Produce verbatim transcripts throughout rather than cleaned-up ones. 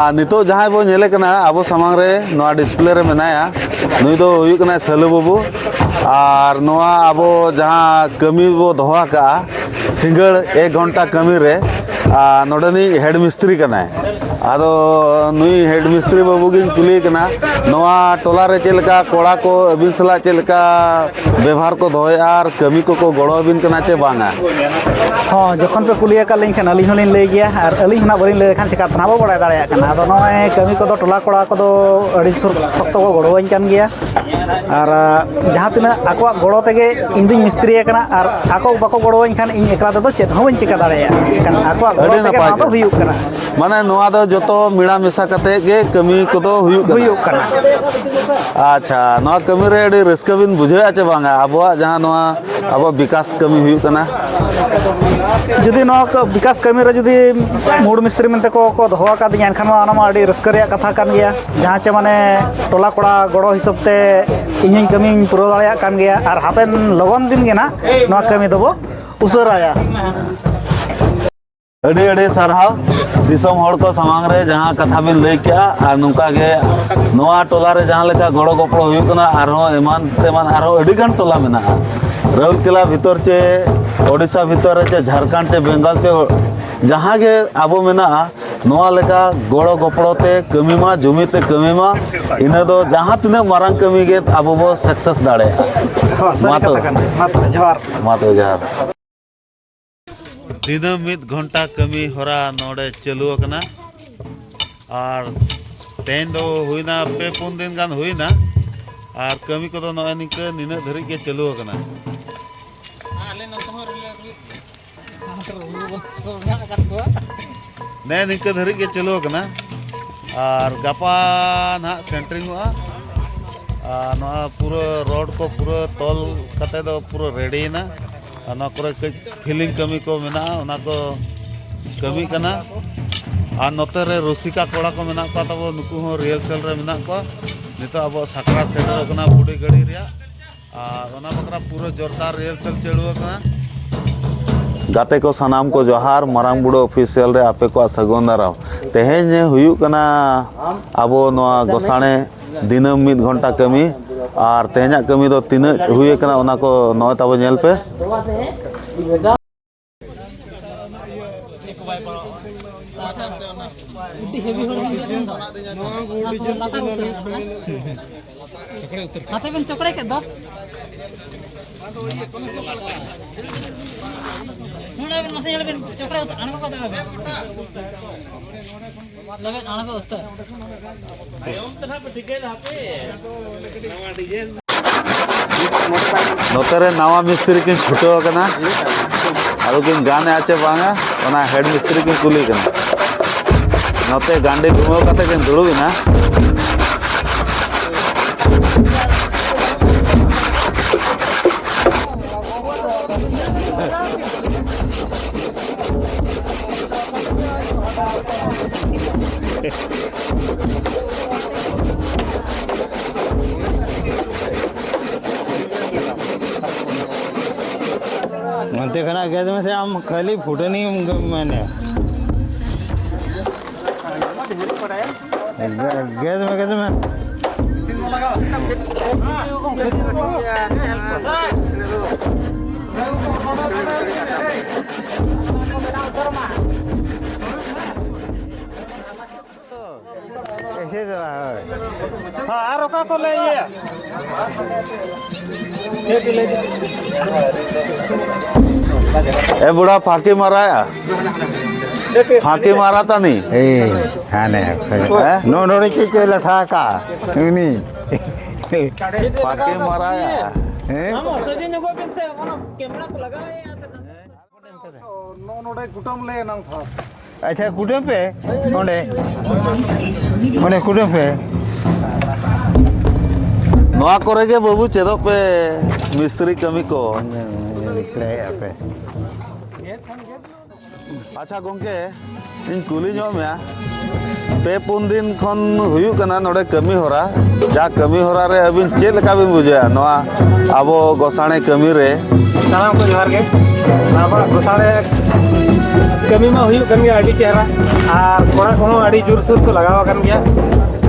ᱟᱨ ᱱᱤᱛᱚᱜ ᱡᱟᱦᱟᱸᱭ ᱵᱚ ᱧᱮᱞᱮ ᱠᱟᱱᱟ ᱟᱵᱚ ᱥᱟᱢᱟᱝ ᱨᱮ, ᱱᱚᱣᱟ ᱰᱤᱥᱯᱞᱮ ᱨᱮ ᱢᱮᱱᱟᱭᱟ, ᱱᱩᱭ ᱫᱚ ᱦᱩᱭᱩᱜ ᱠᱟᱱᱟᱭ ᱥᱟᱹᱞᱩ ᱵᱟᱹᱵᱩ᱾ ᱟᱨ ᱱᱚᱣᱟ ᱟᱵᱚ ᱡᱟᱦᱟᱸ ᱠᱟᱹᱢᱤ ᱵᱚ ᱫᱚᱦᱚ ᱟᱠᱟᱫᱼᱟ ᱥᱤᱸᱜᱟᱹᱲ ᱮᱠ ᱜᱷᱚᱱᱴᱟ ᱠᱟᱹᱢᱤ ᱨᱮ, ᱟᱨ ᱱᱚᱰᱮᱱᱤᱡ ᱦᱮᱰ ᱢᱤᱥᱛᱨᱤ ᱠᱟᱱᱟᱭ᱾ ᱟᱫᱚ ᱱᱩᱭ ᱦᱮᱰ ᱢᱤᱥᱛᱨᱤ ᱵᱟᱹᱵᱩ ᱜᱤᱧ ᱠᱩᱞᱤᱭᱮ ᱠᱟᱱᱟ, ᱱᱚᱣᱟ ᱴᱚᱞᱟ ᱨᱮ ᱪᱮᱫ ᱞᱮᱠᱟ ᱠᱚᱲᱟ ᱠᱚ ᱟᱹᱵᱤᱱ ᱥᱟᱞᱟᱜ ᱪᱮᱫ ᱞᱮᱠᱟ ᱵᱮᱵᱷᱟᱨ ᱠᱚ ᱫᱚᱦᱚᱭᱮᱫᱼᱟ ᱟᱨ ᱠᱟᱹᱢᱤ ᱠᱚᱠᱚ ᱜᱚᱲᱚ ᱟᱹᱵᱤᱱ ᱠᱟᱱᱟ ᱪᱮ ᱵᱟᱝᱟ? ᱦᱚᱸ, ᱡᱚᱠᱷᱚᱱ ᱯᱮ ᱠᱩᱞᱤ ᱟᱠᱟᱫ ᱞᱤᱧ ᱠᱷᱟᱱ ᱟᱹᱞᱤᱧ ᱦᱚᱸᱞᱤᱧ ᱞᱟᱹᱭ ᱜᱮᱭᱟ, ᱟᱨ ᱟᱹᱞᱤᱧ ᱦᱚᱸ ᱱᱟᱜ ᱵᱟᱹᱞᱤᱧ ᱞᱟᱹᱭ ᱞᱮᱠᱷᱟᱱ ᱪᱤᱠᱟᱹᱛᱮ ᱱᱟᱜ ᱵᱚ ᱵᱟᱲᱟᱭ ᱫᱟᱲᱮᱭᱟᱜ ᱠᱟᱱᱟ᱾ ᱟᱫᱚ ᱱᱚᱜᱼᱚᱭ ᱠᱟᱹᱢᱤ ᱠᱚᱫᱚ ᱴᱚᱞᱟ ᱠᱚᱲᱟ ᱠᱚᱫᱚ ᱟᱹᱰᱤ ᱥᱚᱠ-, ᱥᱚᱠᱛᱚ ᱠᱚ ᱜᱚᱲᱚᱣᱟᱹᱧ ᱠᱟᱱ ᱜᱮᱭᱟ᱾ ᱟᱨ, ᱟ, ᱡᱟᱦᱟᱸ ᱛᱤᱱᱟᱹᱜ ᱟᱠᱚᱣᱟᱜ ᱜᱚᱲᱚ ᱛᱮᱜᱮ ᱤᱧ ᱫᱩᱧ ᱢᱤᱥᱛᱨᱤ ᱟᱠᱟᱱᱟ, ᱟᱨ ᱟᱠᱚ ᱵᱟᱠᱚ ᱜᱚᱲᱚᱣᱟᱹᱧ ᱠᱷᱟᱱ ᱤᱧ ᱮᱠᱞᱟ ᱛᱮᱫᱚ ᱪᱮᱫ ᱦᱚᱸ ᱵᱟᱹᱧ ᱪᱤᱠᱟᱹ ᱫᱟᱲᱮᱭᱟᱜᱼᱟ᱾ ᱮᱱᱠᱷᱟᱱ ᱟᱠᱚᱣᱟᱜ ᱜᱚᱲᱚ ᱟᱹᱰᱤ ᱛᱮᱜᱮ ᱱᱟᱯᱟᱭ ᱱᱚᱣᱟ ᱫᱚ ᱜᱮ᱾ ᱦᱩᱭᱩᱜ ᱠᱟᱱᱟ᱾ ᱢᱟᱱᱮ ᱱᱚᱣᱟ ᱫᱚ ᱡᱚᱛᱚ ᱢᱮᱲᱟ ᱢᱮᱥᱟ ᱠᱟᱛᱮ ᱜᱮ ᱠᱟᱹᱢᱤ ᱠᱚᱫᱚ ᱦᱩᱭᱩᱜ ᱠᱟᱱᱟ᱾ ᱦᱩᱭᱩᱜ ᱠᱟᱱᱟ᱾ ᱟᱪᱪᱷᱟ, ᱱᱚᱣᱟ ᱠᱟᱹᱢᱤ ᱨᱮ ᱟᱹᱰᱤ ᱨᱟᱹᱥᱠᱟᱹ ᱵᱤᱱ ᱵᱩᱡᱷᱟᱹᱣᱮᱫᱼᱟ ᱪᱮ ᱵᱟᱝᱟ? ᱟᱵᱚᱣᱟᱜ ᱡᱟᱦᱟᱸ ᱱᱚᱣᱟ ᱟᱵᱚ ᱵᱤᱠᱟᱥ ᱠᱟᱹᱢᱤ ᱦᱩᱭᱩᱜ ᱠᱟᱱᱟ᱾ ᱡᱩᱫᱤ ᱱᱚᱣᱟ ᱠᱚ ᱵᱤᱠᱟᱥ ᱠᱟᱹᱢᱤ ᱨᱮ ᱡᱩᱫᱤ ᱢᱩᱲ ᱢᱤᱥᱛᱨᱤ ᱢᱮᱱᱛᱮ ᱠᱚ, ᱠᱚ ᱫᱚᱦᱚ ᱟᱠᱟᱫᱤᱧᱟ, ᱮᱱᱠᱷᱟᱱ ᱢᱟ ᱚᱱᱟ ᱢᱟ ᱟᱹᱰᱤ ᱨᱟᱹᱥᱠᱟᱹ ᱨᱮᱭᱟᱜ ᱠᱟᱛᱷᱟ ᱠᱟᱱ ᱜᱮᱭᱟ᱾ ᱡᱟᱦᱟᱸ ᱪᱮ ᱢᱟᱱᱮ ᱴᱚᱞᱟ ᱠᱚᱲᱟ ᱜᱚᱲᱚ ᱦᱤᱥᱟᱹᱵ ᱛᱮ ᱤᱧ ᱦᱚᱸᱧ ᱠᱟᱹᱢᱤᱧ ᱯᱩᱨᱟᱹᱣ ᱫᱟᱲᱮᱭᱟᱜ ᱠᱟᱱ ᱜᱮᱭᱟ, ᱟᱨ ᱦᱟᱯᱮᱱ ᱞᱚᱜᱚᱱ ᱫᱤᱱ ᱜᱮ ᱱᱟᱜ ᱱᱚᱣᱟ ᱠᱟᱹᱢᱤ ᱫᱚᱵᱚ ᱩᱥᱟᱹᱨᱟᱭᱟ᱾ ᱟᱹᱰᱤ ᱟᱹᱰᱤ ᱥᱟᱨᱦᱟᱣ ᱫᱤᱥᱚᱢ ᱦᱚᱲ ᱠᱚ ᱥᱟᱢᱟᱝ ᱨᱮ ᱡᱟᱦᱟᱸ ᱠᱟᱛᱷᱟ ᱵᱤᱱ ᱞᱟᱹᱭ ᱠᱮᱜᱼᱟ, ᱟᱨ ᱱᱚᱝᱠᱟ ᱜᱮ ᱱᱚᱣᱟ ᱴᱚᱞᱟ ᱨᱮ ᱡᱟᱦᱟᱸ ᱞᱮᱠᱟ ᱜᱚᱲᱚ ᱜᱚᱯᱚᱲᱚ ᱦᱩᱭᱩᱜ ᱠᱟᱱᱟ, ᱟᱨᱦᱚᱸ ᱮᱢᱟᱱ ᱛᱮᱢᱟᱱ ᱟᱨᱦᱚᱸ ᱟᱹᱰᱤ ᱜᱟᱱ ᱴᱚᱞᱟ ᱢᱮᱱᱟᱜᱼᱟ, ᱨᱟᱩᱨᱠᱮᱞᱟ ᱵᱷᱤᱛᱚᱨ ᱪᱮ ᱳᱰᱤᱥᱟ ᱵᱷᱤᱛᱚᱨ ᱨᱮ ᱪᱮ ᱡᱷᱟᱲᱠᱷᱚᱸᱰ ᱪᱮ ᱵᱮᱝᱜᱚᱞ ᱪᱮ ᱡᱟᱦᱟᱸ ᱜᱮ ᱟᱵᱚ ᱢᱮᱱᱟᱜᱼᱟ, ᱱᱚᱣᱟ ᱞᱮᱠᱟ ᱜᱚᱲᱚ ᱜᱚᱯᱚᱲᱚ ᱛᱮ ᱠᱟᱹᱢᱤ ᱢᱟ, ᱡᱩᱢᱤᱫ ᱛᱮ ᱠᱟᱹᱢᱤ ᱢᱟ, ᱤᱱᱟᱹ ᱫᱚ ᱡᱟᱦᱟᱸ ᱛᱤᱱᱟᱹᱜ ᱢᱟᱨᱟᱝ ᱠᱟᱹᱢᱤ ᱜᱮ ᱟᱵᱚ ᱵᱚ ᱥᱟᱠᱥᱮᱥ ᱫᱟᱲᱮᱭᱟᱜᱼᱟ᱾ ᱦᱚᱸ, ᱥᱟᱹᱨᱤ ᱢᱟ ᱠᱟᱛᱷᱟ ᱛᱚᱵᱮ᱾ ᱠᱟᱱ ᱜᱮᱭᱟ᱾ ᱢᱟ ᱛᱚᱵᱮ, ᱡᱚᱦᱟᱨ᱾ ᱢᱟ ᱛᱚᱵᱮ, ᱡᱚᱦᱟᱨ᱾ ᱫᱤᱱᱟᱹᱢ ᱢᱤᱫ ᱜᱷᱚᱱᱴᱟ ᱠᱟᱹᱢᱤ ᱦᱚᱨᱟ ᱱᱚᱰᱮ ᱪᱟᱹᱞᱩ ᱟᱠᱟᱱᱟ᱾ ᱟᱨ ᱛᱮᱦᱮᱧ ᱫᱚ ᱦᱩᱭᱱᱟ, ᱯᱮ ᱯᱩᱱ ᱫᱤᱱ ᱜᱟᱱ ᱦᱩᱭᱱᱟ᱾ ᱟᱨ ᱠᱟᱹᱢᱤ ᱠᱚᱫᱚ ᱱᱚᱜᱼᱚᱭ ᱱᱤᱝᱠᱟᱹ ᱱᱤᱱᱟᱹᱜ ᱫᱷᱟᱹᱨᱤᱡ ᱜᱮ ᱪᱟᱹᱞᱩ ᱟᱠᱟᱱᱟ᱾ ᱟᱞᱮ ᱱᱚᱛᱮ ᱦᱚᱸ ᱨᱩᱣᱟᱹ ᱦᱟᱹᱥᱩ ᱢᱮᱱᱟᱜ ᱟᱠᱟᱫ ᱠᱚᱣᱟ᱾ ᱱᱮ ᱱᱤᱝᱠᱟᱹ ᱫᱷᱟᱹᱨᱤᱡ ᱜᱮ ᱪᱟᱹᱞᱩ ᱟᱠᱟᱱᱟ᱾ ᱟᱨ ᱜᱟᱯᱟ ᱱᱟᱦᱟᱜ ᱥᱮᱱᱴᱨᱤᱝ ᱚᱜᱼᱟ᱾ ᱟᱨ ᱱᱚᱣᱟ ᱯᱩᱨᱟᱹ ᱨᱳᱰ ᱠᱚ ᱯᱩᱨᱟᱹ ᱛᱚᱞ ᱠᱟᱛᱮ ᱫᱚ ᱯᱩᱨᱟᱹ ᱨᱮᱰᱤᱭᱮᱱᱟ᱾ ᱟᱨ ᱱᱚᱣᱟ ᱠᱚᱨᱮ ᱠᱟᱹᱡ ᱯᱷᱤᱞᱤᱝ ᱠᱟᱹᱢᱤ ᱠᱚ ᱢᱮᱱᱟᱜᱼᱟ, ᱚᱱᱟ ᱠᱚ ᱠᱟᱹᱢᱤᱜ ᱠᱟᱱᱟ᱾ ᱟᱨ ᱱᱚᱛᱮ ᱨᱮ ᱨᱩᱥᱤᱠᱟ ᱠᱚᱲᱟ ᱠᱚ ᱢᱮᱱᱟᱜ ᱠᱚᱣᱟ ᱛᱟᱵᱚ, ᱱᱩᱠᱩ ᱦᱚᱸ ᱨᱤᱦᱟᱨᱥᱮᱞ ᱨᱮ ᱢᱮᱱᱟᱜ ᱠᱚᱣᱟ᱾ ᱱᱤᱛᱚᱜ ᱟᱵᱚᱣᱟᱜ ᱥᱟᱠᱨᱟᱛ ᱥᱮᱴᱮᱨᱚᱜ ᱠᱟᱱᱟ, ᱵᱩᱰᱷᱤ ᱜᱟᱹᱲᱤ ᱨᱮᱭᱟᱜ᱾ ᱟᱨ ᱚᱱᱟ ᱵᱟᱠᱷᱨᱟ ᱯᱩᱨᱟᱹ ᱡᱳᱨᱫᱟᱨ ᱨᱤᱦᱟᱨᱥᱮᱞ ᱪᱟᱹᱞᱩ ᱟᱠᱟᱱᱟ᱾ ᱜᱟᱛᱮ ᱠᱚ ᱥᱟᱱᱟᱢ ᱠᱚ ᱡᱚᱦᱟᱨ, ᱢᱟᱨᱟᱝ ᱵᱩᱨᱩ ᱚᱯᱷᱤᱥᱤᱭᱟᱞ ᱨᱮ ᱟᱯᱮ ᱠᱚᱣᱟᱜ ᱥᱟᱹᱜᱩᱱ ᱫᱟᱨᱟᱢ᱾ ᱛᱮᱦᱮᱧ ᱦᱩᱭᱩᱜ ᱠᱟᱱᱟ ᱟᱵᱚ ᱱᱚᱣᱟ ᱜᱚᱥᱟᱬᱮ ᱫᱤᱱᱟᱹᱢ ᱢᱤᱫ ᱜᱷᱚᱱᱴᱟ ᱠᱟᱹᱢᱤ, ᱟᱨ ᱛᱮᱦᱮᱧᱟᱜ ᱠᱟᱹᱢᱤ ᱫᱚ ᱛᱤᱱᱟᱹᱜ ᱦᱩᱭ ᱟᱠᱟᱱᱟ ᱚᱱᱟ ᱠᱚ ᱱᱚᱜᱼᱚᱭ ᱛᱟᱵᱚ ᱧᱮᱞ ᱯᱮ᱾ ᱟᱹᱰᱤ ᱦᱮᱵᱤ ᱦᱚᱲ ᱵᱮᱱ ᱫᱚ᱾ ᱞᱟᱛᱟᱨ ᱩᱛᱟᱹᱨ ᱠᱟᱱᱟ᱾ ᱦᱟᱛᱮ ᱵᱮᱱ ᱪᱚᱠᱲᱮ ᱠᱮᱫ ᱫᱚ᱾ ᱱᱚᱰᱮ ᱵᱮᱱ ᱢᱟᱥᱮ ᱧᱮᱞ ᱵᱮᱱ, ᱪᱚᱠᱲᱮ ᱩᱛᱟᱹᱨ, ᱟᱬᱜᱚ ᱠᱟᱛᱮ ᱵᱮᱱ᱾ ᱞᱮᱵᱮᱫ ᱟᱬᱜᱚ ᱩᱛᱟᱹᱨ᱾ ᱱᱚᱛᱮ ᱨᱮ ᱱᱟᱣᱟ ᱢᱤᱥᱛᱨᱤ ᱠᱤᱱ ᱪᱷᱩᱴᱟᱹᱣ ᱟᱠᱟᱱᱟ᱾ ᱟᱫᱚ ᱠᱤᱱ ᱜᱟᱱᱮᱜᱼᱟ ᱪᱮ ᱵᱟᱝᱟ, ᱚᱱᱟ ᱦᱮᱰ ᱢᱤᱥᱛᱨᱤ ᱠᱤᱱ ᱠᱩᱞᱤ ᱠᱟᱱᱟ᱾ ᱱᱚᱛᱮ ᱜᱟᱱᱰᱤ ᱜᱷᱩᱢᱟᱹᱣ ᱠᱟᱛᱮ ᱠᱤᱱ ᱫᱩᱲᱩᱵ ᱮᱱᱟ᱾ ᱚᱱᱛᱮ ᱠᱷᱚᱱᱟᱜ ᱜᱮᱫ ᱢᱮᱥᱮ, ᱟᱢ ᱠᱷᱟᱹᱞᱤ ᱯᱷᱩᱴᱟᱹᱱᱤ ᱢᱮᱱᱮ᱾ ᱜᱮᱫ ᱢᱮ, ᱜᱮᱫ ᱢᱮ᱾ ᱮᱥᱮ ᱫᱚ, ᱦᱳᱭ᱾ ᱦᱮᱸ, ᱟᱨ ᱚᱠᱟ ᱠᱚ ᱞᱮ ᱤᱭᱟᱹᱭᱟ? ᱮ ᱵᱩᱲᱟ, ᱯᱷᱟᱸᱠᱤ ᱢᱟᱨᱟᱭᱟ᱾ ᱯᱷᱟᱸᱠᱤ ᱢᱟᱨᱟ ᱛᱟᱱᱤ᱾ ᱮ, ᱦᱟᱱᱮ, ᱦᱮᱸ? ᱱᱚ-, ᱱᱚᱰᱮ ᱪᱮᱫ ᱠᱚᱭ ᱞᱟᱴᱷᱟ ᱟᱠᱟᱫ? ᱩᱱᱤ᱾ ᱯᱷᱟᱸᱠᱤ ᱢᱟᱨᱟᱭᱟ᱾ ᱦᱮᱸ? ᱟᱢ ᱚᱥᱚᱡᱷᱮ ᱧᱚᱜᱚᱜ ᱵᱮᱱ ᱥᱮ, ᱚᱱᱟ ᱠᱮᱢᱮᱨᱟ ᱠᱚ ᱞᱟᱜᱟᱣ ᱮᱭᱟ᱾ ᱱᱚᱜᱼᱚ ᱱᱚᱰᱮ ᱠᱩᱴᱟᱹᱢ ᱞᱮ ᱮᱱᱟᱝ ᱯᱷᱟᱥ᱾ ᱟᱪᱪᱷᱟ, ᱠᱩᱴᱟᱹᱢ ᱯᱮ ᱚᱸᱰᱮ᱾ ᱚᱸᱰᱮ ᱠᱩᱴᱟᱹᱢ ᱯᱮ᱾ ᱱᱚᱣᱟ ᱠᱚᱨᱮ ᱜᱮ ᱵᱟᱹᱵᱩ ᱪᱮᱫᱚᱜ ᱯᱮ, ᱢᱤᱥᱛᱨᱤ ᱠᱟᱹᱢᱤ ᱠᱚ᱾ ᱞᱟᱹᱭᱮᱫᱼᱟ ᱯᱮ᱾ ᱟᱪᱪᱷᱟ ᱜᱚᱢᱠᱮ, ᱤᱧ ᱠᱩᱞᱤ ᱧᱚᱜ ᱢᱮᱭᱟ, ᱯᱮ ᱯᱩᱱ ᱫᱤᱱ ᱠᱷᱚᱱ ᱦᱩᱭᱩᱜ ᱠᱟᱱᱟ ᱱᱚᱰᱮ ᱠᱟᱹᱢᱤ ᱦᱚᱨᱟ, ᱡᱟ ᱠᱟᱹᱢᱤ ᱦᱚᱨᱟ ᱨᱮ ᱟᱹᱵᱤᱱ ᱪᱮᱫ ᱞᱮᱠᱟ ᱵᱤᱱ ᱵᱩᱡᱷᱟᱹᱣᱟ ᱱᱚᱣᱟ ᱟᱵᱚ ᱜᱚᱥᱟᱬᱮ ᱠᱟᱹᱢᱤ ᱨᱮ? ᱥᱟᱱᱟᱢ ᱠᱚ ᱡᱚᱦᱟᱨ ᱜᱮ᱾ ᱟᱵᱚᱣᱟᱜ ᱜᱚᱥᱟᱲᱮ ᱠᱟᱹᱢᱤ ᱢᱟ ᱦᱩᱭᱩᱜ ᱠᱟᱱ ᱜᱮᱭᱟ ᱟᱹᱰᱤ ᱪᱮᱦᱨᱟ, ᱟᱨ ᱠᱚᱲᱟ ᱠᱚᱦᱚᱸ ᱟᱹᱰᱤ ᱡᱳᱨᱥᱳᱨ ᱠᱚ ᱞᱟᱜᱟᱣ ᱟᱠᱟᱱ ᱜᱮᱭᱟ,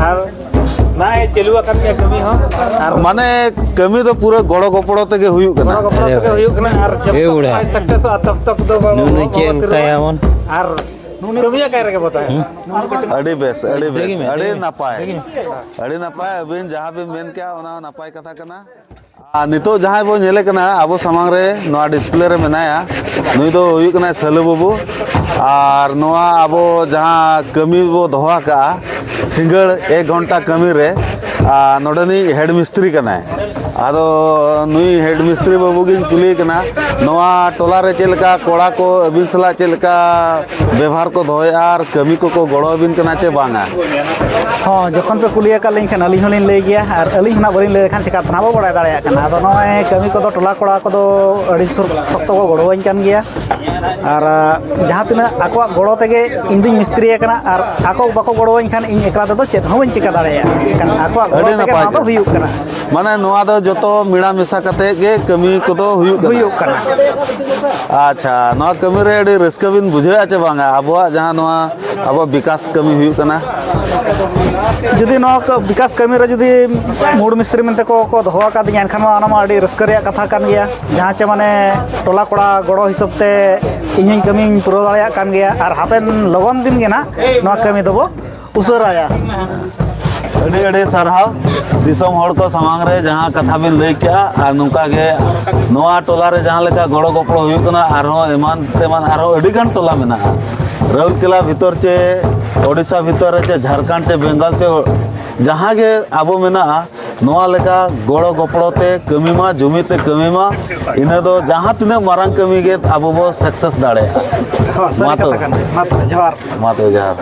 ᱟᱨ ᱱᱚᱜᱼᱚᱭ ᱪᱟᱹᱞᱩ ᱟᱠᱟᱱ ᱜᱮᱭᱟ ᱠᱟᱹᱢᱤ ᱦᱚᱸ᱾ ᱟᱨ ᱢᱟᱱᱮ ᱠᱟᱹᱢᱤ ᱫᱚ ᱯᱩᱨᱟᱹ ᱜᱚᱲᱚ ᱜᱚᱯᱚᱲᱚ ᱛᱮᱜᱮ ᱦᱩᱭᱩᱜ ᱠᱟᱱᱟ᱾ ᱜᱚᱲᱚ ᱜᱚᱯᱚᱲᱚ ᱛᱮᱜᱮ ᱦᱩᱭᱩᱜ ᱠᱟᱱᱟ, ᱟᱨ ᱡᱚᱵ ᱮ ᱛᱚᱠ ᱵᱩᱲᱦᱟ᱾ ᱵᱟᱭ ᱥᱟᱠᱥᱮᱥᱚᱜᱼᱟ, ᱛᱚᱵ ᱛᱚᱠ ᱫᱚ ᱵᱟᱵᱚ ᱱᱩᱱᱩ ᱵᱟᱵᱚ ᱪᱮᱫ ᱮᱢ ᱛᱤᱨᱩᱵᱟ᱾ ᱛᱟᱭᱟ ᱵᱚᱱ? ᱟᱨ ᱠᱟᱹᱢᱤ ᱟᱠᱟᱭ ᱨᱮᱜᱮ ᱵᱚ ᱛᱟᱦᱮᱱᱟ᱾ ᱟᱹᱰᱤ ᱵᱮᱥ, ᱟᱹᱰᱤ ᱵᱮᱥ, ᱫᱮᱜᱤ ᱢᱮ, ᱟᱹᱰᱤ ᱫᱮᱜᱤ ᱢᱮ, ᱱᱟᱯᱟᱭ, ᱫᱮᱜᱤ ᱢᱮ᱾ ᱟᱹᱰᱤ ᱱᱟᱯᱟᱭ᱾ ᱟᱹᱵᱤᱱ ᱡᱟᱦᱟᱸ ᱵᱤᱱ ᱢᱮᱱ ᱠᱮᱜᱼᱟ, ᱚᱱᱟ ᱦᱚᱸ ᱱᱟᱯᱟᱭ ᱠᱟᱛᱷᱟ ᱠᱟᱱᱟ᱾ ᱟᱨ ᱱᱤᱛᱚᱜ ᱡᱟᱦᱟᱸᱭ ᱵᱚᱱ ᱧᱮᱞᱮ ᱠᱟᱱᱟ ᱟᱵᱚ ᱥᱟᱢᱟᱝ ᱨᱮ, ᱱᱚᱣᱟ ᱰᱤᱥᱯᱞᱮ ᱨᱮ ᱢᱮᱱᱟᱭᱟ, ᱱᱩᱭ ᱫᱚ ᱦᱩᱭᱩᱜ ᱠᱟᱱᱟᱭ ᱥᱟᱹᱞᱩ ᱵᱟᱹᱵᱩ᱾ ᱟᱨ ᱱᱚᱣᱟ ᱟᱵᱚ ᱡᱟᱦᱟᱸ ᱠᱟᱹᱢᱤ ᱵᱚ ᱫᱚᱦᱚ ᱟᱠᱟᱜᱼᱟ, ᱥᱤᱸᱜᱟᱹᱲ ᱮᱠ ᱜᱷᱚᱱᱴᱟ ᱠᱟᱹᱢᱤ ᱨᱮ, ᱟᱨ ᱱᱚᱰᱮᱱᱤᱡ ᱦᱮᱰ ᱢᱤᱥᱛᱨᱤ ᱠᱟᱱᱟᱭ᱾ ᱟᱫᱚ ᱱᱩᱭ ᱦᱮᱰ ᱢᱤᱥᱛᱨᱤ ᱵᱟᱹᱵᱩ ᱜᱤᱧ ᱠᱩᱞᱤᱭᱮ ᱠᱟᱱᱟ, ᱱᱚᱣᱟ ᱴᱚᱞᱟ ᱨᱮ ᱪᱮᱫ ᱞᱮᱠᱟ ᱠᱚᱲᱟ ᱠᱚ ᱟᱹᱵᱤᱱ ᱥᱟᱞᱟᱜ ᱪᱮᱫ ᱞᱮᱠᱟ ᱵᱮᱵᱷᱟᱨ ᱠᱚ ᱫᱚᱦᱚᱭᱮᱫᱼᱟ ᱟᱨ ᱠᱟᱹᱢᱤ ᱠᱚᱠᱚ ᱜᱚᱲᱚ ᱟᱹᱵᱤᱱ ᱠᱟᱱᱟ ᱪᱮ ᱵᱟᱝᱟ? ᱦᱚᱸ, ᱡᱚᱠᱷᱚᱱ ᱯᱮ ᱠᱩᱞᱤ ᱟᱠᱟᱫ ᱞᱤᱧ ᱠᱷᱟᱱ ᱟᱹᱞᱤᱧ ᱦᱚᱸᱞᱤᱧ ᱞᱟᱹᱭ ᱜᱮᱭᱟ, ᱟᱨ ᱟᱹᱞᱤᱧ ᱦᱚᱸ ᱱᱟᱜ ᱵᱟᱹᱞᱤᱧ ᱞᱟᱹᱭ ᱞᱮᱠᱷᱟᱱ ᱪᱤᱠᱟᱹᱛᱮ ᱱᱟᱜ ᱵᱚ ᱵᱟᱲᱟᱭ ᱫᱟᱲᱮᱭᱟᱜ ᱠᱟᱱᱟ᱾ ᱟᱫᱚ ᱱᱚᱜᱼᱚᱭ ᱠᱟᱹᱢᱤ ᱠᱚᱫᱚ ᱴᱚᱞᱟ ᱠᱚᱲᱟ ᱠᱚᱫᱚ ᱟᱹᱰᱤ ᱥᱩᱨ ᱥᱚᱠᱛᱚ ᱠᱚ ᱜᱚᱲᱚᱣᱟᱹᱧ ᱠᱟᱱ ᱜᱮᱭᱟ, ᱟᱨ ᱡᱟᱦᱟᱸ ᱛᱤᱱᱟᱹᱜ ᱟᱠᱚᱣᱟᱜ ᱜᱚᱲᱚ ᱛᱮᱜᱮ ᱤᱧ ᱫᱩᱧ ᱢᱤᱥᱛᱨᱤ ᱟᱠᱟᱱᱟ, ᱟᱨ ᱟᱠᱚ ᱵᱟᱠᱚ ᱜᱚᱲᱚᱣᱟᱹᱧ ᱠᱷᱟᱱ ᱤᱧ ᱮᱠᱞᱟ ᱛᱮᱫᱚ ᱪᱮᱫ ᱦᱚᱸ ᱵᱟᱹᱧ ᱪᱤᱠᱟᱹ ᱫᱟᱲᱮᱭᱟᱜᱼᱟ᱾ ᱮᱱᱠᱷᱟᱱ ᱟᱠᱚᱣᱟᱜ ᱜᱚᱲᱚ ᱟᱹᱰᱤ ᱛᱮᱜᱮ ᱱᱟᱯᱟᱭ ᱱᱚᱣᱟ ᱫᱚ ᱜᱮ᱾ ᱦᱩᱭᱩᱜ ᱠᱟᱱᱟ᱾ ᱢᱟᱱᱮ ᱱᱚᱣᱟ ᱫᱚ ᱡᱚᱛᱚ ᱢᱮᱲᱟ ᱢᱮᱥᱟ ᱠᱟᱛᱮ ᱜᱮ ᱠᱟᱹᱢᱤ ᱠᱚᱫᱚ ᱦᱩᱭᱩᱜ ᱠᱟᱱᱟ᱾ ᱦᱩᱭᱩᱜ ᱠᱟᱱᱟ᱾ ᱟᱪᱪᱷᱟ, ᱱᱚᱣᱟ ᱠᱟᱹᱢᱤ ᱨᱮ ᱟᱹᱰᱤ ᱨᱟᱹᱥᱠᱟᱹ ᱵᱤᱱ ᱵᱩᱡᱷᱟᱹᱣᱮᱫᱼᱟ ᱪᱮ ᱵᱟᱝᱟ? ᱟᱵᱚᱣᱟᱜ ᱡᱟᱦᱟᱸ ᱱᱚᱣᱟ ᱟᱵᱚᱣᱟᱜ ᱵᱤᱠᱟᱥ ᱠᱟᱹᱢᱤ ᱦᱩᱭᱩᱜ ᱠᱟᱱᱟ᱾ ᱡᱩᱫᱤ ᱱᱚᱣᱟ ᱠᱚ ᱵᱤᱠᱟᱥ ᱠᱟᱹᱢᱤ ᱨᱮ ᱡᱩᱫᱤ ᱢᱩᱲ ᱢᱤᱥᱛᱨᱤ ᱢᱮᱱᱛᱮ ᱠᱚ, ᱠᱚ ᱫᱚᱦᱚ ᱟᱠᱟᱫᱤᱧᱟ, ᱮᱱᱠᱷᱟᱱ ᱢᱟ ᱚᱱᱟ ᱢᱟ ᱟᱹᱰᱤ ᱨᱟᱹᱥᱠᱟᱹ ᱨᱮᱭᱟᱜ ᱠᱟᱛᱷᱟ ᱠᱟᱱ ᱜᱮᱭᱟ᱾ ᱡᱟᱦᱟᱸ ᱪᱮ ᱢᱟᱱᱮ ᱴᱚᱞᱟ ᱠᱚᱲᱟ ᱜᱚᱲᱚ ᱦᱤᱥᱟᱹᱵ ᱛᱮ ᱤᱧ ᱦᱚᱸᱧ ᱠᱟᱹᱢᱤᱧ ᱯᱩᱨᱟᱹᱣ ᱫᱟᱲᱮᱭᱟᱜ ᱠᱟᱱ ᱜᱮᱭᱟ, ᱟᱨ ᱦᱟᱯᱮᱱ ᱞᱚᱜᱚᱱ ᱫᱤᱱ ᱜᱮ ᱱᱟᱜ ᱱᱚᱣᱟ ᱠᱟᱹᱢᱤ ᱫᱚᱵᱚ ᱩᱥᱟᱹᱨᱟᱭᱟ᱾ ᱟᱹᱰᱤ ᱟᱹᱰᱤ ᱥᱟᱨᱦᱟᱣ ᱫᱤᱥᱚᱢ ᱦᱚᱲ ᱠᱚ ᱥᱟᱢᱟᱝ ᱨᱮ ᱡᱟᱦᱟᱸ ᱠᱟᱛᱷᱟ ᱵᱤᱱ ᱞᱟᱹᱭ ᱠᱮᱜᱼᱟ, ᱟᱨ ᱱᱚᱝᱠᱟ ᱜᱮ ᱱᱚᱣᱟ ᱴᱚᱞᱟ ᱨᱮ ᱡᱟᱦᱟᱸ ᱞᱮᱠᱟ ᱜᱚᱲᱚ ᱜᱚᱯᱚᱲᱚ ᱦᱩᱭᱩᱜ ᱠᱟᱱᱟ, ᱟᱨᱦᱚᱸ ᱮᱢᱟᱱ ᱛᱮᱢᱟᱱ ᱟᱨᱦᱚᱸ ᱟᱹᱰᱤ ᱜᱟᱱ ᱴᱚᱞᱟ ᱢᱮᱱᱟᱜᱼᱟ᱾ ᱨᱟᱹᱣᱩᱨᱠᱮᱞᱟ ᱵᱷᱤᱛᱚᱨ ᱪᱮ ᱳᱰᱤᱥᱟ ᱵᱷᱤᱛᱚᱨ ᱨᱮ ᱪᱮ ᱡᱷᱟᱲᱠᱷᱚᱸᱰ ᱪᱮ ᱵᱮᱝᱜᱚᱞ ᱪᱮ ᱡᱟᱦᱟᱸ ᱜᱮ ᱟᱵᱚ ᱢᱮᱱᱟᱜᱼᱟ, ᱱᱚᱣᱟ ᱞᱮᱠᱟ ᱜᱚᱲᱚ ᱜᱚᱯᱚᱲᱚ ᱛᱮ ᱠᱟᱹᱢᱤ ᱢᱟ, ᱡᱩᱢᱤᱫ ᱛᱮ ᱠᱟᱹᱢᱤ ᱢᱟ, ᱤᱱᱟᱹ ᱫᱚ ᱡᱟᱦᱟᱸ ᱛᱤᱱᱟᱹᱜ ᱢᱟᱨᱟᱝ ᱠᱟᱹᱢᱤ ᱜᱮ ᱟᱵᱚ ᱵᱚ ᱥᱟᱠᱥᱮᱥ ᱫᱟᱲᱮᱭᱟᱜᱼᱟ᱾ ᱦᱚᱸ, ᱥᱟᱹᱨᱤ ᱢᱟ ᱠᱟᱛᱷᱟ ᱛᱚᱵᱮ᱾ ᱠᱟᱱ ᱜᱮᱭᱟ᱾ ᱢᱟ ᱛᱚᱵᱮ, ᱡᱚᱦᱟᱨ᱾ ᱢᱟ ᱛᱚᱵᱮ, ᱡᱚᱦᱟᱨ᱾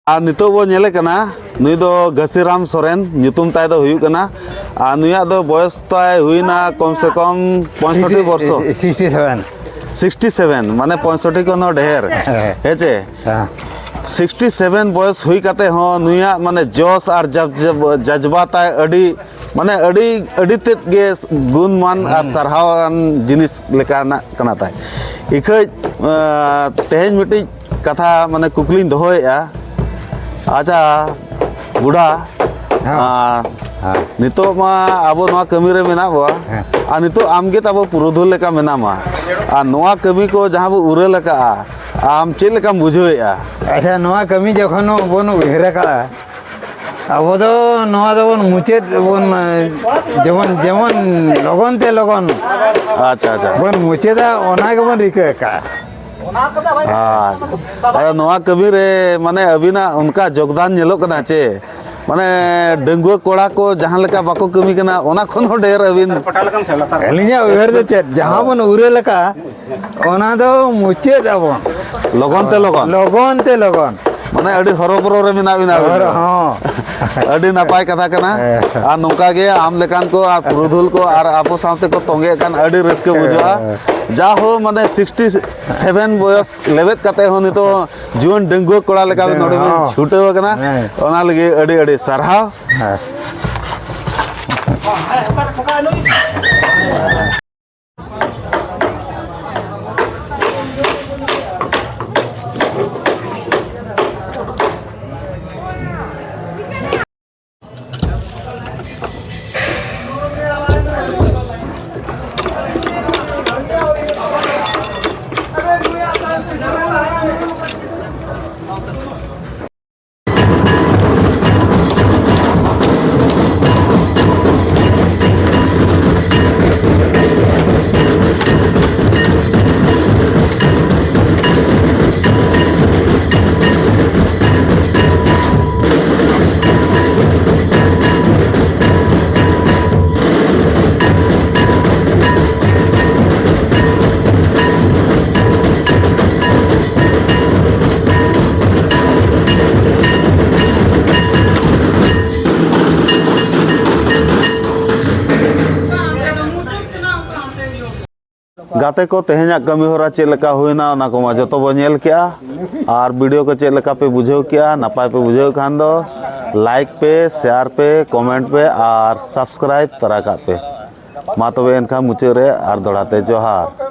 ᱟᱨ ᱱᱤᱛᱚᱜ ᱵᱚ ᱧᱮᱞᱮ ᱠᱟᱱᱟ, ᱱᱩᱭ ᱫᱚ ᱜᱷᱟᱹᱥᱤᱨᱟᱢ ᱥᱚᱨᱮᱱ ᱧᱩᱛᱩᱢ ᱛᱟᱭ ᱫᱚ ᱦᱩᱭᱩᱜ ᱠᱟᱱᱟ᱾ ᱟᱨ ᱱᱩᱭᱟᱜ ᱫᱚ ᱵᱚᱭᱚᱥ ᱛᱟᱭ ᱦᱩᱭᱱᱟ ᱠᱚᱢ ᱥᱮ ᱠᱚᱢ ᱯᱚᱸᱭᱥᱚᱴᱴᱤ ᱵᱚᱨᱥᱚ᱾ Sixty seven. ᱥᱤᱠᱥᱴᱤ ᱥᱮᱵᱷᱮᱱ, ᱢᱟᱱᱮ ᱯᱚᱸᱭᱥᱚᱴᱴᱤ ᱠᱷᱚᱱ ᱦᱚᱸ ᱰᱷᱮᱨ᱾ ᱦᱮᱸ᱾ ᱦᱮᱸ ᱪᱮ? ᱦᱮᱸ᱾ ᱥᱤᱠᱥᱴᱤ ᱥᱮᱵᱷᱮᱱ ᱵᱚᱭᱚᱥ ᱦᱩᱭ ᱠᱟᱛᱮ ᱦᱚᱸ ᱱᱩᱭᱟᱜ ᱢᱟᱱᱮ ᱡᱚᱥ ᱟᱨ ᱡᱟᱡᱽ-, ᱡᱟᱡᱽᱵᱟ ᱛᱟᱭ ᱟᱹᱰᱤ ᱢᱟᱱᱮ ᱟᱹᱰᱤ, ᱟᱹᱰᱤ ᱛᱮᱫ ᱜᱮ ᱜᱩᱱᱢᱟᱱ ᱟᱨ ᱦᱩᱸ᱾ ᱥᱟᱨᱦᱟᱣᱟᱱ ᱡᱤᱱᱤᱥ ᱞᱮᱠᱟᱱᱟᱜ ᱠᱟᱱᱟ ᱛᱟᱭ᱾ ᱤᱠᱷᱟᱹᱡ, ᱟᱸ, ᱛᱮᱦᱮᱧ ᱢᱤᱫᱴᱤᱡ ᱠᱟᱛᱷᱟ, ᱢᱟᱱᱮ ᱠᱩᱠᱞᱤᱧ ᱫᱚᱦᱚᱭᱮᱫᱼᱟ᱾ ᱟᱪᱪᱷᱟ, ᱵᱩᱰᱷᱟ, ᱦᱮᱸ᱾ ᱟᱸ, ᱦᱮᱸ᱾ ᱱᱤᱛᱚᱜ ᱢᱟ ᱟᱵᱚ ᱱᱚᱣᱟ ᱠᱟᱹᱢᱤ ᱨᱮ ᱢᱮᱱᱟᱜ ᱵᱚᱣᱟ, ᱦᱮᱸ᱾ ᱟᱨ ᱱᱤᱛᱚᱜ ᱟᱢ ᱜᱮ ᱛᱟᱵᱚ ᱯᱩᱨᱩᱫᱷᱩᱞ ᱞᱮᱠᱟ ᱢᱮᱱᱟᱢᱟ, ᱟᱨ ᱱᱚᱣᱟ ᱠᱟᱹᱢᱤ ᱠᱚ ᱡᱟᱦᱟᱸ ᱵᱚ ᱩᱨᱟᱹᱞ ᱟᱠᱟᱜᱼᱟ, ᱟᱢ ᱪᱮᱫ ᱞᱮᱠᱟᱢ ᱵᱩᱡᱷᱟᱹᱣᱮᱫᱼᱟ? ᱟᱪᱪᱷᱟ, ᱱᱚᱣᱟ ᱠᱟᱹᱢᱤ ᱡᱚᱠᱷᱚᱱ ᱵᱚᱱ ᱩᱭᱦᱟᱹᱨ ᱟᱠᱟᱜᱼᱟ, ᱟᱵᱚ ᱫᱚ ᱱᱚᱣᱟ ᱫᱚᱵᱚᱱ ᱢᱩᱪᱟᱹᱫ ᱵᱚᱱ, ᱡᱮᱢᱚᱱ, ᱡᱮᱢᱚᱱ ᱞᱚᱜᱚᱱ ᱛᱮ ᱞᱚᱜᱚᱱ ᱟᱪᱪᱷᱟ, ᱟᱪᱪᱷᱟ᱾ ᱵᱚᱱ ᱢᱩᱪᱟᱹᱫᱟ, ᱚᱱᱟ ᱜᱮᱵᱚᱱ ᱨᱤᱠᱟᱹ ᱟᱠᱟᱜᱼᱟ᱾ ᱟᱪᱪᱷᱟ᱾ ᱟᱫᱚ ᱱᱚᱣᱟ ᱠᱟᱹᱢᱤ ᱨᱮ, ᱢᱟᱱᱮ, ᱟᱹᱵᱤᱱᱟᱜ ᱚᱱᱠᱟ ᱡᱳᱜᱽᱫᱟᱱ ᱧᱮᱞᱚᱜ ᱠᱟᱱᱟ ᱪᱮ? ᱢᱟᱱᱮ, ᱰᱟᱺᱜᱩᱣᱟᱹ ᱠᱚᱲᱟ ᱠᱚ ᱡᱟᱦᱟᱸ ᱞᱮᱠᱟ ᱵᱟᱠᱚ ᱠᱟᱹᱢᱤ ᱠᱟᱱᱟ, ᱚᱱᱟ ᱠᱷᱚᱱ ᱦᱚᱸ ᱰᱷᱮᱨ ᱟᱹᱵᱤᱱ᱾ ᱟᱹᱞᱤᱧᱟᱜ ᱩᱭᱦᱟᱹᱨ ᱫᱚ ᱪᱮᱫ, ᱡᱟᱦᱟᱸ ᱵᱚᱱ ᱩᱨᱟᱹᱞ ᱟᱠᱟᱜᱼᱟ, ᱚᱱᱟ ᱫᱚ ᱢᱩᱪᱟᱹᱫ ᱟᱵᱚᱱ᱾ ᱞᱚᱜᱚᱱ ᱛᱮ ᱞᱚᱜᱚᱱ᱾ ᱞᱚᱜᱚᱱ ᱛᱮ ᱞᱚᱜᱚᱱ᱾ ᱢᱟᱱᱮ ᱟᱹᱰᱤ ᱦᱚᱨᱚᱵᱚᱨᱚ ᱨᱮ ᱢᱮᱱᱟᱜ ᱵᱤᱱᱟ ᱟᱹᱵᱤᱱ ᱦᱚᱨ-, ᱫᱚ᱾ ᱦᱚᱸ᱾ ᱟᱹᱰᱤ ᱱᱟᱯᱟᱭ ᱠᱟᱛᱷᱟ ᱠᱟᱱᱟ᱾ ᱦᱮᱸ᱾ ᱟᱨ ᱱᱚᱝᱠᱟ ᱜᱮ ᱟᱢ ᱞᱮᱠᱟᱱ ᱠᱚ ᱟᱨ ᱯᱩᱨᱩᱫᱷᱩᱞ ᱠᱚ ᱟᱨ ᱟᱵᱚ ᱥᱟᱶᱛᱮ ᱠᱚ ᱛᱚᱸᱜᱮ ᱠᱟᱱ ᱟᱹᱰᱤ ᱨᱟᱹᱥᱠᱟᱹ ᱵᱩᱡᱷᱟᱹᱜᱼᱟ᱾ ᱦᱮᱸ᱾ ᱡᱟ ᱦᱳ ᱢᱟᱱᱮ sixty seven ᱵᱚᱭᱚᱥ ᱞᱮᱵᱮᱫ ᱠᱟᱛᱮ ᱦᱚᱸ ᱱᱤᱛᱚᱜ ᱡᱩᱣᱟᱹᱱ ᱰᱟᱺᱜᱩᱣᱟᱹ ᱠᱚᱲᱟ ᱞᱮᱠᱟ ᱵᱤᱱ ᱱᱚᱰᱮ ᱵᱤᱱ ᱦᱚᱸ᱾ ᱪᱷᱩᱴᱟᱹᱣ ᱟᱠᱟᱱᱟ᱾ ᱦᱮᱸ᱾ ᱚᱱᱟ ᱞᱟᱹᱜᱤᱫ ᱟᱹᱰᱤ ᱟᱹᱰᱤ ᱥᱟᱨᱦᱟᱣ᱾ ᱦᱮᱸ᱾ ᱜᱟᱛᱮ ᱠᱚ, ᱛᱮᱦᱮᱧᱟᱜ ᱠᱟᱹᱢᱤ ᱦᱚᱨᱟ ᱪᱮᱫ ᱞᱮᱠᱟ ᱦᱩᱭᱱᱟ, ᱚᱱᱟ ᱠᱚᱢᱟ ᱡᱚᱛᱚ ᱵᱚ ᱧᱮᱞ ᱠᱮᱜᱼᱟ᱾ ᱟᱨ ᱵᱷᱤᱰᱤᱭᱳ ᱠᱚ ᱪᱮᱫ ᱞᱮᱠᱟ ᱯᱮ ᱵᱩᱡᱷᱟᱹᱣ ᱠᱮᱜᱼᱟ? ᱱᱟᱯᱟᱭ ᱯᱮ ᱵᱩᱡᱷᱟᱹᱣ ᱠᱷᱟᱱ ᱫᱚ ᱞᱟᱭᱤᱠ ᱯᱮ, ᱥᱮᱭᱟᱨ ᱯᱮ, ᱠᱚᱢᱮᱱᱴ ᱯᱮ ᱟᱨ ᱥᱟᱵᱥᱠᱨᱟᱭᱤᱵ ᱛᱟᱨᱟ ᱠᱟᱜ ᱯᱮ᱾ ᱢᱟ ᱛᱚᱵᱮ ᱮᱱᱠᱷᱟᱱ ᱢᱩᱪᱟᱹᱫ ᱨᱮ ᱟᱨ ᱫᱚᱦᱲᱟ ᱛᱮ ᱡᱚᱦᱟᱨ᱾